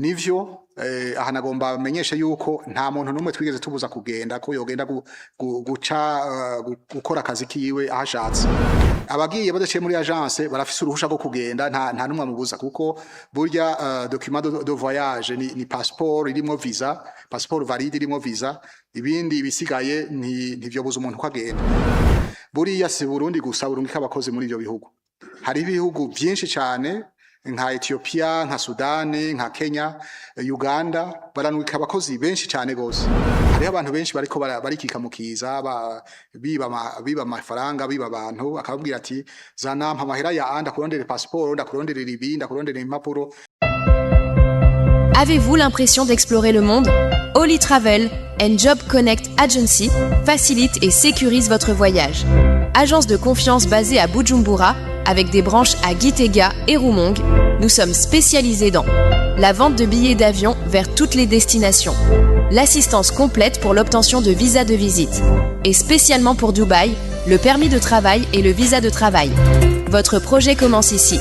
Nivyo, aha nagomba menyeshe yuko nta muntu n'umwe twigeze tubuza kugenda, ko yogenda guca gukora akazi kiwe aho ashatse. Abagiye badaciye muri agence barafise uruhusha rwo kugenda, nta numwe amubuza, kuko burya document de voyage ni passeport irimwo visa, passeport valide irimwo visa. Ibindi bisigaye ntivyobuza umuntu ko agenda. Buriya si Burundi gusa burungika abakozi muri ivyo bihugu, hari ibihugu vyinshi cane nka Ethiopia, nka Sudani, nka Kenya, Uganda, baranwika abakozi benshi cane gose. Hariho abantu benshi bariko barikika mukiza, biba amafaranga, biba abantu, akababwira ati: "Zana, mpa amahera ya ndakurondere passeport, ndakuronderera ibi, ndakuronderera impapuro." Avez-vous l'impression d'explorer le monde? Holy Travel and Job Connect Agency facilite et sécurise votre voyage. Agence de confiance basée à Bujumbura, avec des branches à Gitega et Rumonge, nous sommes spécialisés dans la vente de billets d'avion vers toutes les destinations, l'assistance complète pour l'obtention de visas de visite, et spécialement pour Dubaï, le permis de travail et le visa de travail. Votre projet commence ici.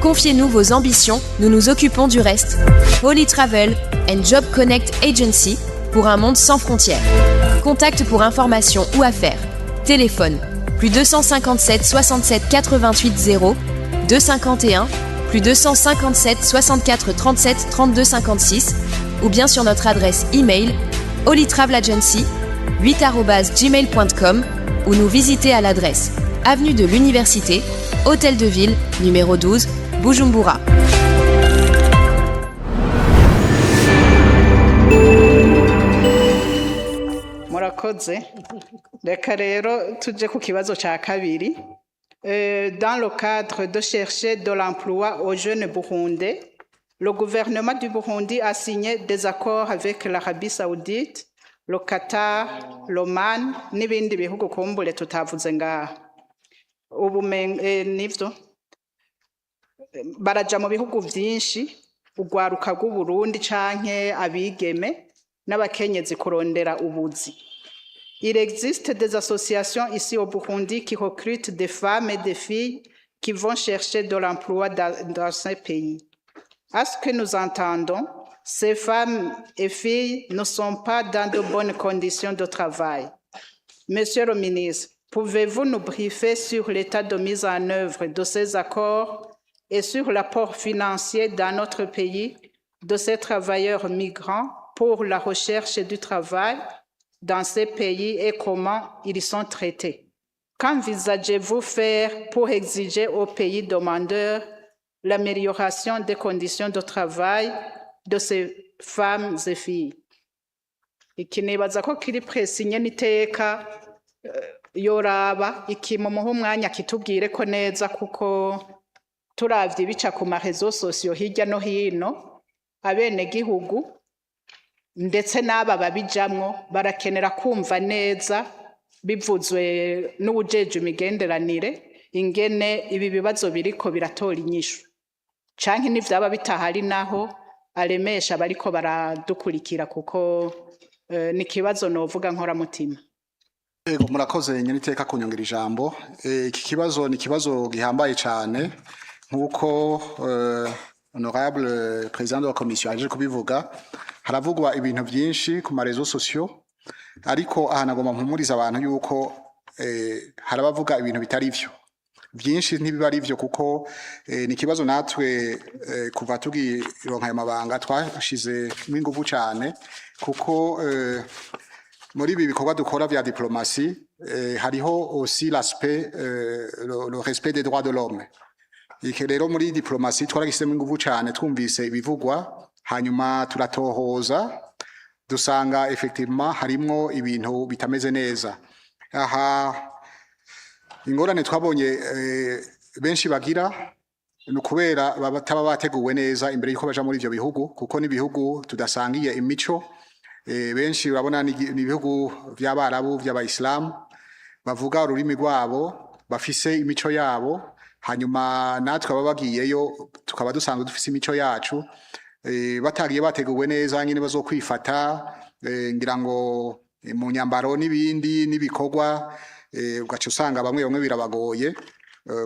Confiez-nous vos ambitions, nous nous occupons du reste. Holy Travel and Job Connect Agency pour un monde sans frontières. Contact pour information ou affaires. Téléphone +257 67 88 0 251 +257 64 37 32 56 ou bien sur notre adresse email holytravelagency 8@gmail.com ou nous visiter à l'adresse avenue de l'Université, Hôtel de Ville, numéro 12, Bujumbura. Murakoze. Reka rero tuje ku kibazo cya kabiri. Dans le cadre de chercher de l'emploi aux jeunes Burundais, le gouvernement du Burundi a signé des accords avec l'Arabie Saoudite, le Qatar, l'Oman n'ibindi bihugu kumbure tutavuze ngaha. Ubu nivyo baraja mu bihugu vyinshi, urwaruka rw'Uburundi canke abigeme n'abakenyezi kurondera ubuzi. Il existe des associations ici au Burundi qui recrutent des femmes et des filles qui vont chercher de l'emploi dans ces pays. À ce que nous entendons, ces femmes et filles ne sont pas dans de bonnes conditions de travail. Monsieur le ministre, pouvez-vous nous briefer sur l'état de mise en œuvre de ces accords et sur l'apport financier dans notre pays de ces travailleurs migrants pour la recherche du travail dans ces pays et comment ils sont traités? Qu'envisagez-vous faire pour exiger aux pays demandeurs l'amélioration des conditions de travail de ces femmes et filles? Iki nibaza ko kiri précis nyene iteka yoraba iki mumuha umwanya kitubwire ko neza, kuko turavye ibica ku ma réseaux sociaux hirya no hino, abenegihugu ndetse n'aba babijamwo barakenera kumva neza bivuzwe n'uwujejwe imigenderanire ingene ibi bibazo biriko biratora inyishu, canke nivyaba bitahari naho aremesha bariko baradukurikira, kuko ni ikibazo novuga nkoramutima. Ego, murakoze nyeniteka kunyongera ijambo. Iki kibazo ni ikibazo gihambaye cyane, nk'uko honorable président de la commission aje kubivuga. Haravugwa ibintu byinshi ku ma réseaux sociaux, ariko aha nagomba mpumuriza abantu yuko harabavuga ibintu bitari vyo, byinshi ntibiba ari vyo, kuko ni ikibazo natwe kuva tugironka ayo mabanga twashizemo inguvu cyane, kuko muri ibi bikorwa dukora vya diplomatie hariho aussi l'aspect le respect des droits de l'homme. Iki rero muri diplomatie twaragisizemo inguvu cyane. Twumvise ibivugwa, hanyuma turatohoza, dusanga effectivement harimwo ibintu bitameze neza. Aha ingorane twabonye benshi bagira ni ukubera bataba bateguwe neza imbere yuko baja muri ivyo bihugu, kuko n'ibihugu tudasangiye imico. Benshi urabona ni ibihugu vy'Abarabu, vy'Abayisilamu, bavuga ururimi rwabo, bafise imico yabo, hanyuma natwe baba bagiyeyo tukaba dusanzwe dufise imico yacu. Batagiye bateguwe neza nyine bazokwifata, ngira ngo mu nyambaro n'ibindi n'ibikorwa, ugaca usanga bamwe bamwe birabagoye.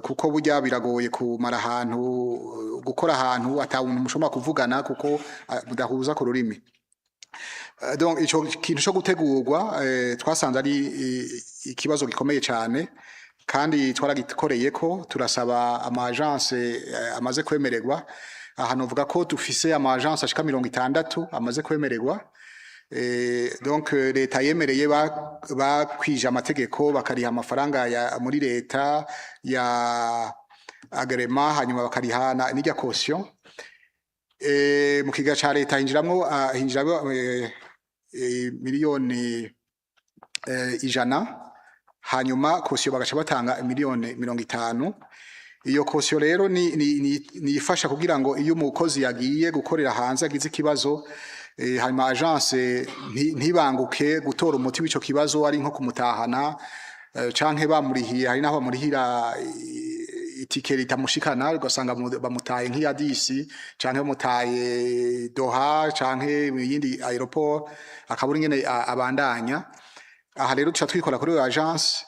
Kuko burya biragoye kumara ahantu, gukora ahantu ata muntu mushobora kuvugana, kuko mudahuza ku rurimi. Donc ico kintu co gutegurwa twasanze ari ikibazo gikomeye cyane, kandi twaragikoreyeko, turasaba ama agence amaze kwemererwa. Aha novuga ko dufise ama agence ashika 60 amaze kwemererwa. Donc leta yemereye, bakwije amategeko, bakariha amafaranga ya muri leta ya agrément, hanyuma bakariha n'irya caution. Mu kigega ca leta hinjiramwo miliyoni 100, hanyuma caution bagaca batanga miliyoni 50. Iyo caution rero ni ifasha kugira ngo iyo umukozi yagiye gukorera hanze agize ikibazo, hanyuma agence ntibanguke gutora umuti w'ico kibazo, ari nko kumutahana canke bamurihiye. Hari naho bamurihira itike ritamushikana, ugasanga bamutaye nk'iya disi, canke bamutaye Doha canke mu yindi aéroport, akabura ingene abandanya. Aha rero tuca twikora kuri iyo agence,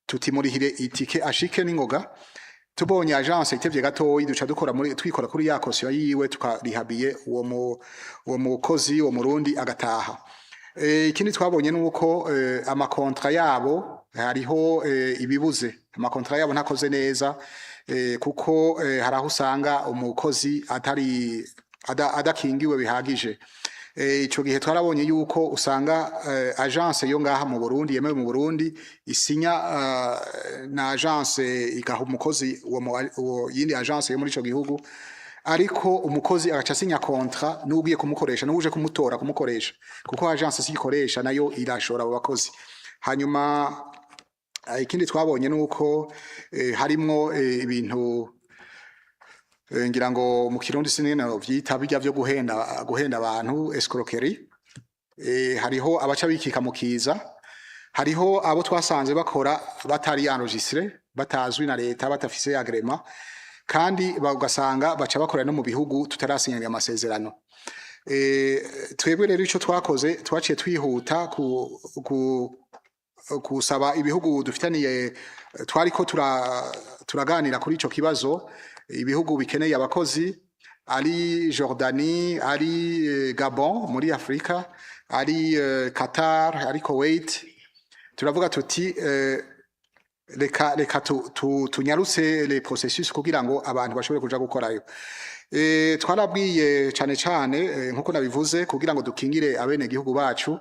tutimurihire itike ashike n'ingoga. Tubonye agence itevye gatoyi, duca dukora muri twikora kuri ya caution yiwe, tukarihabiye uwo mukozi, uwo Murundi agataha. Ikindi twabonye nuko ama contrats yabo hariho ibibuze, ama contrats yabo ntakoze neza, kuko hari aho usanga umukozi atari adakingiwe bihagije. Ico gihe twarabonye yuko usanga agence yo ngaha mu Burundi, yemewe mu Burundi, isinya na agence igaha umukozi uwo yindi agence yo muri ico gihugu, ariko umukozi agaca asinya contrat n'ugiye kumukoresha, n'uje kumutora kumukoresha, kuko agence siyikoresha, nayo irashora abo bakozi. Hanyuma ikindi twabonye nuko harimwo ibintu, ngira ngo mu Kirundi sinene vyita bijya vyo guhenda abantu, escroquerie. Hariho abaca bikika mu kiza, hariho abo twasanze bakora batari enregistré, batazwi na leta, batafise agrément, kandi ugasanga baca bakora no mu bihugu tutarasinyana amasezerano. Twebwe rero ico twakoze, twaciye twihuta ku kusaba ibihugu dufitaniye, twariko turaganira kuri ico kibazo, ibihugu bikeneye abakozi, ari Jordanie, ari Gabon muri Afrika, ari Qatar, ari Kuwait. Turavuga tuti reka tunyarutse les processus kugira ngo abantu bashobore kuja gukorayo. Twarabwiye cane cane, nkuko nabivuze, kugira ngo dukingire abene gihugu bacu,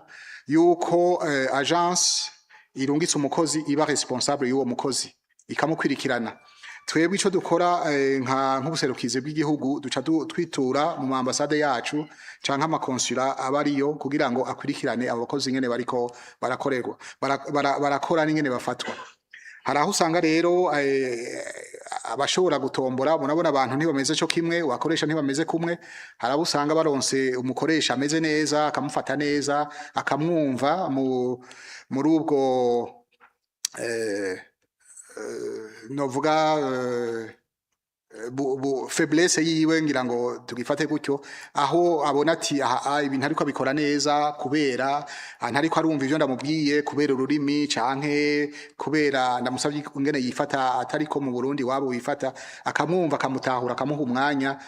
yuko agence irungitse umukozi iba responsable y'uwo mukozi, ikamukwirikirana. Twebwe ico dukora nka nk'ubuserukizi bw'igihugu, duca twitura mu ambasade yacu canke ama consulats aba ariyo, kugira ngo akwirikirane abo bakozi ingene bariko barakorerwa, barakora n'ingene bafatwa. Hari aho usanga rero abashobora gutombora. Murabona abantu ntibameze co kimwe, wakoresha ntibameze kumwe. Hari abo usanga baronse umukoresha ameze neza, akamufata neza, akamwumva muri ubwo novuga faiblesse yiwe, ngira ngo tugifate gutyo, aho abona ati aha ibintu ariko abikora neza, kubera ntariko arumva ivyo ndamubwiye kubera ururimi, canke kubera ndamusavye ingene yifata atariko mu Burundi wabo wifata, akamwumva, akamutahura, akamuha umwanya,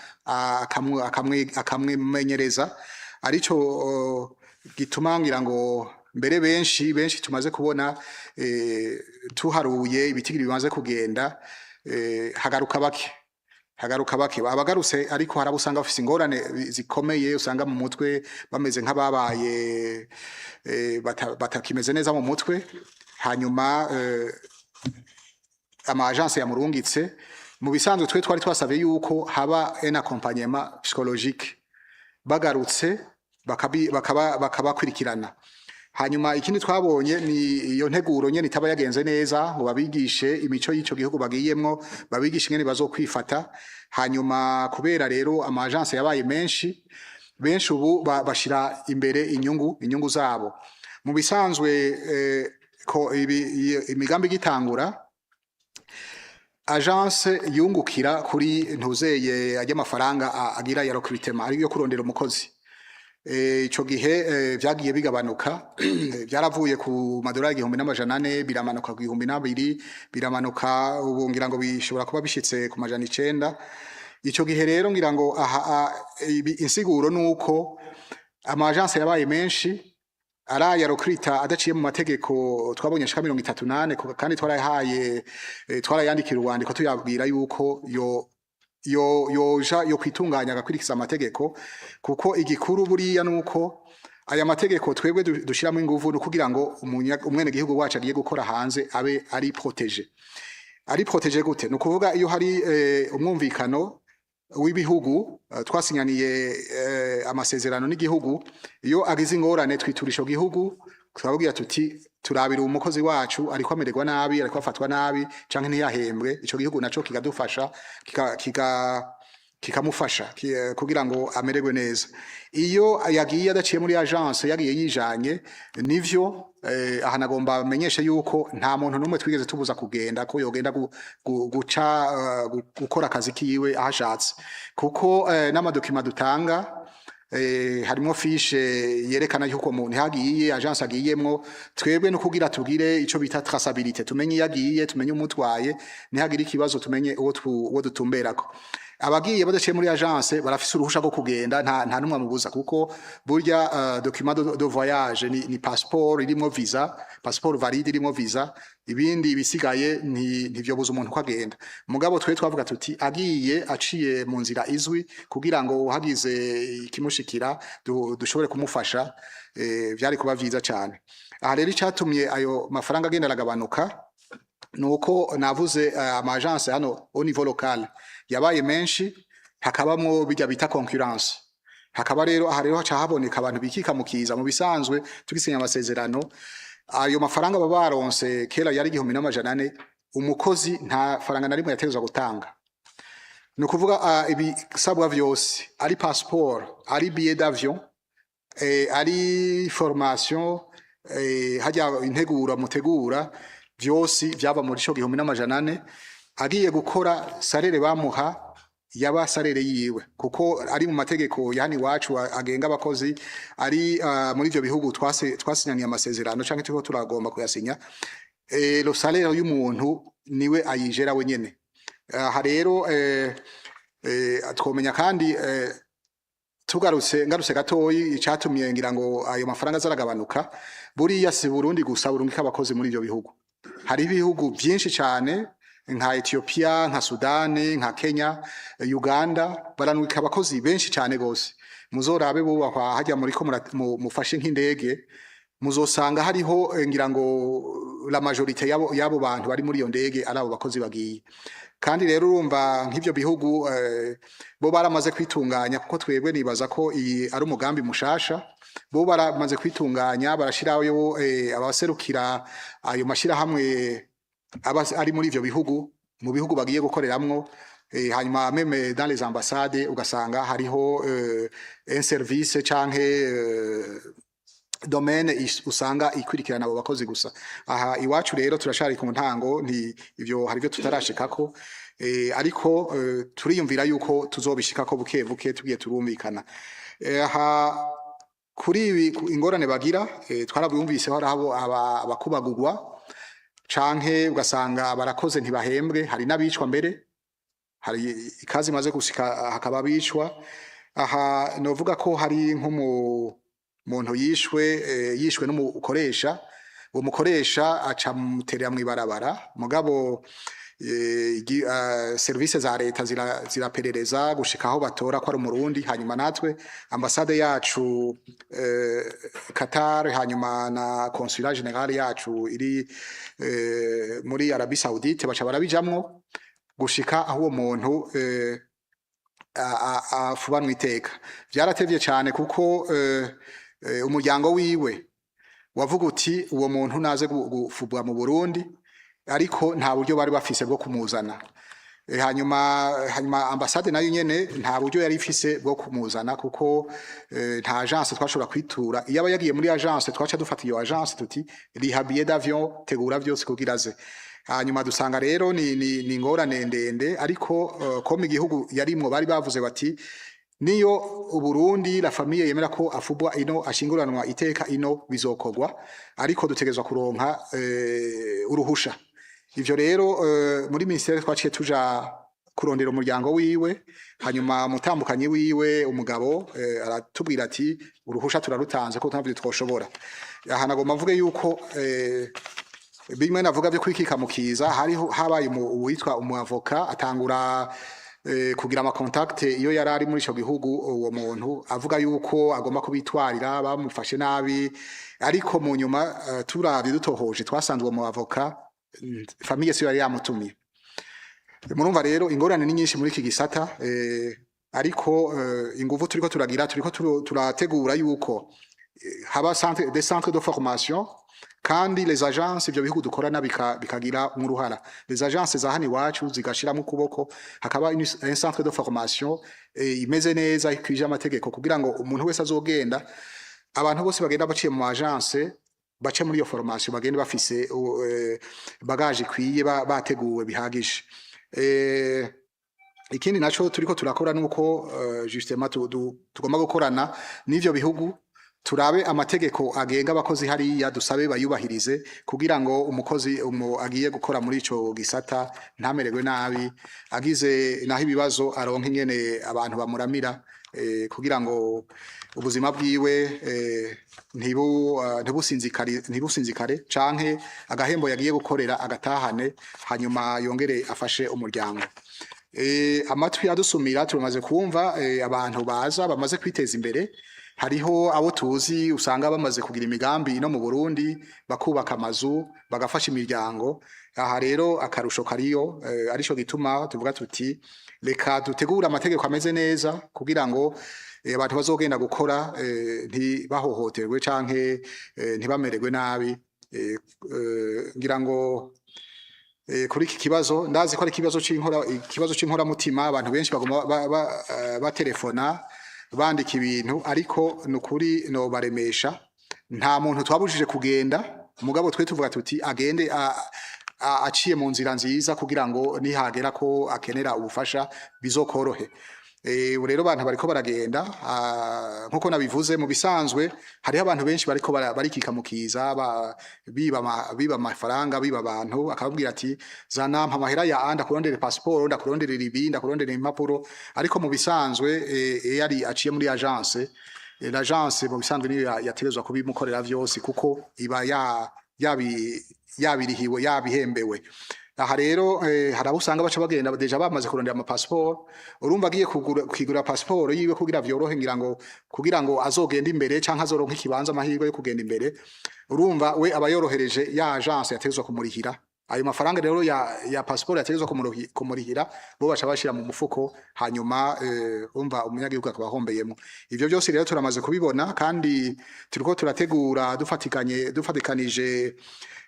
akamwimenyereza. Arico gituma ngira ngo mbere benshi benshi tumaze kubona, tuharuye ibitigiri bimaze kugenda, hagaruka bake, hagaruka bake abagarutse. Ariko hari abo usanga bafise ingorane zikomeye, usanga mu mutwe bameze nk'ababaye batakimeze neza mu mutwe. Hanyuma ama agence yamurungitse, mu bisanzwe twe twari twasavye yuko haba un accompagnement psychologique, bagarutse bakabakurikirana. Hanyuma ikindi twabonye ni iyo nteguro nyene itaba yagenze neza, ngo babigishe imico y'ico gihugu bagiyemwo, babigishe ingene bazokwifata. Hanyuma kubera rero ama agence yabaye menshi, benshi ubu bashira imbere inyungu zabo. Mu bisanzwe ko imigambi igitangura, agence yungukira kuri ntuzeye ajya amafaranga agira ya recrutement, ari yo kurondera umukozi. Ico gihe vyagiye bigabanuka, byaravuye ku madolari 1400, biramanuka ku 2000, biramanuka, ubu ngira ngo bishobora kuba bishitse ku 900. Ico gihe rero ngira ngo aha insiguro nuko ama agence yabaye menshi araya recruta adaciye mu mategeko. Twabonye ashika 34, kandi twarayahaye, twarayandikira urwandiko tuyabwira yuko yo yo yoja yo kwitunganya agakwirikiza amategeko, kuko igikuru buriya nuko aya mategeko twebwe dushiramo inguvu no kugira ngo umwenegihugu wacu agiye gukora hanze abe ari protégé. Ari protégé gute? Ni ukuvuga iyo hari umwumvikano w'ibihugu, twasinyaniye amasezerano n'igihugu, iyo agize ingorane twitura ico gihugu, turababwira tuti: "Turabira umukozi wacu ariko amererwa nabi, ariko afatwa nabi canke ntiyahembwe." Ico gihugu naco kikadufasha, kikamufasha kugira ngo amererwe neza. Iyo yagiye adaciye muri agence, yagiye yijanye, nivyo, aha nagomba amenyeshe yuko nta muntu n'umwe twigeze tubuza kugenda, ko yogenda guca gukora akazi kiwe aho ashatse, kuko n'ama documents dutanga harimo fiche yerekana yuko umuntu yagiye, agence agiyemwo. Twebwe no kugira tugire ico bita traçabilité, tumenye iyo agiye, tumenye umutwaye, ntihagire ikibazo, tumenye uwo dutumberako. Abagiye badaciye muri agence barafise uruhusha rwo kugenda, nta numwe amubuza, kuko burya document de voyage ni passeport irimwo visa, passeport valide irimwo visa. Ibindi bisigaye ntivyobuza umuntu ko agenda. Mugabo twe twavuga tuti agiye aciye mu nzira izwi, kugira ngo hagize ikimushikira dushobore kumufasha, vyari kuba vyiza cane. Aha rero icatumye ayo mafaranga agenda aragabanuka nuko navuze, ama agence hano au niveau local yabaye menshi, hakabamwo bijya bita concurrence. Hakaba rero aha rero haca haboneka abantu bikika mukiza. Mu bisanzwe tugisinya amasezerano, ayo mafaranga baba baronse kera yari 1400. Umukozi nta faranga na rimwe yategerezwa gutanga. Ni ukuvuga ibisabwa vyose, ari passeport, ari billet d'avion, ari formation, hajya integura mutegura, vyose vyaba muri ico 1400. Agiye gukora, salaire bamuha yaba salaire yiwe, kuko ari mu mategeko yani iwacu agenga abakozi ari muri ivyo bihugu twasinyaniye amasezerano canke turiko turagomba kuyasinya, le salaire y'umuntu niwe ayijera wenyene. Aha rero twomenya kandi, tugarutse, ngarutse gatoyi, icatumye ngira ngo ayo mafaranga azaragabanuka, buriya si Burundi gusa burungika abakozi muri ivyo bihugu. Hari ibihugu vyinshi cane nka Ethiopia, nka Sudani, nka Kenya, Uganda, baranwika abakozi benshi cane gose. Muzorabe bubahwa hajya muriko mufashe nk'indege, muzosanga hariho, ngira ngo la majorité yabo bantu bari muri iyo ndege ari abo bakozi bagiye. Kandi rero urumva nk'ivyo bihugu bo baramaze kwitunganya, kuko twebwe nibaza ko iyi ari umugambi mushasha. Bo baramaze kwitunganya, barashirayo abaserukira ayo mashirahamwe aba ari muri ivyo bihugu, mu bihugu bagiye gukoreramwo, hanyuma même dans les ambassades ugasanga hariho un service canke domaine usanga ikurikirana abo bakozi gusa. Aha iwacu rero turashari ku ntango, nti ivyo hari ivyo tutarashikako, ariko turiyumvira yuko tuzobishikako buke buke tugiye turumvikana. Aha kuri ibi ingorane bagira, twarabyumvise, hari abo abakubagurwa canke ugasanga barakoze ntibahembwe, hari n'abicwa mbere, hari ikazi imaze gushika hakaba abicwa. Aha novuga ko hari nk'umu muntu yishwe, yishwe n'umukoresha. Uwo mukoresha aca muterera mw'ibarabara, mugabo service za leta ziraperereza gushika aho batora ko ari umurundi. Hanyuma natwe ambassade yacu Qatar, hanyuma na consulat général yacu iri muri Arabie Saoudite, baca barabijamwo gushika aho uwo muntu afubanwa iteka. Vyaratevye cane kuko umuryango wiwe wavuga uti uwo muntu naze gufubwa mu Burundi, ariko nta buryo bari bafise bwo kumuzana. Hanyuma ambassade nayo nyene nta buryo yari ifise bwo kumuzana, kuko nta agence twashobora kwitura. Iyo aba yagiye muri agence, twaca dufata iyo agence tuti: "Riha billet d'avion, tegura vyose kugira aze." Hanyuma dusanga rero ni ingorane ndende, ariko ko mu gihugu yarimwo bari bavuze bati Niyo Uburundi, la famille yemera ko afubwa ino, ashinguranwa iteka ino, bizokorwa, ariko dutegerezwa kuronka uruhusha. Ivyo rero, muri ministère twaciye tuja kurondera umuryango wiwe, hanyuma umutambukanyi wiwe, umugabo, aratubwira ati: "Uruhusha turarutanze ko ntavyo twoshobora." Aha nagomba mvuge yuko bimwe navuga byo kwikika mukiza, hariho habaye uwitwa umu avocat atangura kugira ama contacts iyo yari ari muri ico gihugu. Uwo muntu avuga yuko agomba kubitwarira bamufashe nabi, ariko mu nyuma turavye dutohoje, twasanzwe uwo mu avocat famille siyo yari yamutumiye. Murumva rero ingorane ni nyinshi muri iki gisata, ariko inguvu turiko turagira, turiko turategura yuko haba des centres de formation, kandi les agences ivyo bihugu dukorana bikagira uruhara, les agences za hano iwacu zigashiramo ukuboko, hakaba un centre de formation imeze neza, ikwije amategeko, kugira ngo umuntu wese azogenda, abantu bose bagenda baciye mu agence, bace muri iyo formation, bagende bafise bagage ikwiye, bateguwe bihagije. Ikindi naco turiko turakora nuko justement tugomba gukorana n'ivyo bihugu, turabe amategeko agenga abakozi hariya, dusabe bayubahirize, kugira ngo umukozi agiye gukora muri ico gisata ntamererwe nabi, agize naho ibibazo aronke ingene abantu bamuramira, kugira ngo ubuzima bwiwe ntibusinzikare, canke agahembo yagiye gukorera agatahane, hanyuma yongere afashe umuryango. Amatwi adusumira, turamaze kumva abantu baza bamaze kwiteza imbere. Hariho abo tuzi usanga bamaze kugira imigambi no mu Burundi, bakubaka amazu, bagafasha imiryango. Aha rero akarusho kariyo, arico gituma tuvuga tuti: "Reka dutegure amategeko ameze neza kugira ngo abantu bazogenda gukora ntibahohoterwe canke ntibamererwe nabi." Ngira ngo kuri iki kibazo, ndazi ko ari ikibazo c'inkora, ikibazo c'inkoramutima, abantu benshi baguma batelefona, bandika ibintu, ariko nukuri no baremesha, nta muntu twabujije kugenda. Mugabo twe tuvuga tuti agende aciye mu nzira nziza, kugira ngo nihagera ko akenera ubufasha bizokorohe. Ubu rero abantu bariko baragenda, nkuko nabivuze, mu bisanzwe hariho abantu benshi bariko barikika mukiza, biba amafaranga, biba abantu, akababwira ati: "Zana, mpa amahera ya ndakurondere passeport, ndakuronderera ibi, ndakuronderera impapuro." Ariko mu bisanzwe iyo ari aciye muri agence, l'agence mu bisanzwe niyo yategerezwa kubimukorera vyose, kuko iba ya yabi yabirihiwe, yabihembewe. Aha rero hari abo usanga baca bagenda déjà bamaze kurondera ama passeport. Urumva agiye kugura, kwigura passeport yiwe kugira vyorohe, ngira ngo kugira ngo azogende imbere canke azoronke ikibanza, amahirwe yo kugenda imbere. Urumva we aba yorohereje ya agence yategezwa kumurihira ayo mafaranga. Rero ya passeport yategezwa kumurihira, bo baca bashira mu mufuko, hanyuma umva umunyagihugu akaba ahombeyemo. Ivyo byose rero turamaze kubibona, kandi turiko turategura dufatikanije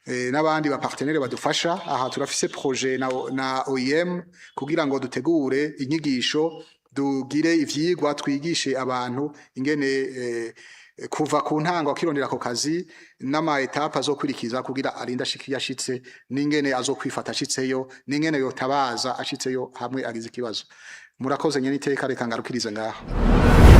n'abandi ba partenaires badufasha. Aha turafise projet na OIM kugira ngo dutegure inyigisho, dugire ivyigwa, twigishe abantu ingene kuva ku ntango akirondera ako kazi n'ama étapes azokwirikiza kugira arinde ashika iyo ashitse, n'ingene azokwifata ashitseyo, n'ingene yotabaza ashitseyo hamwe agize ikibazo. Murakoze nyene iteka, reka ngarukirize ngaho.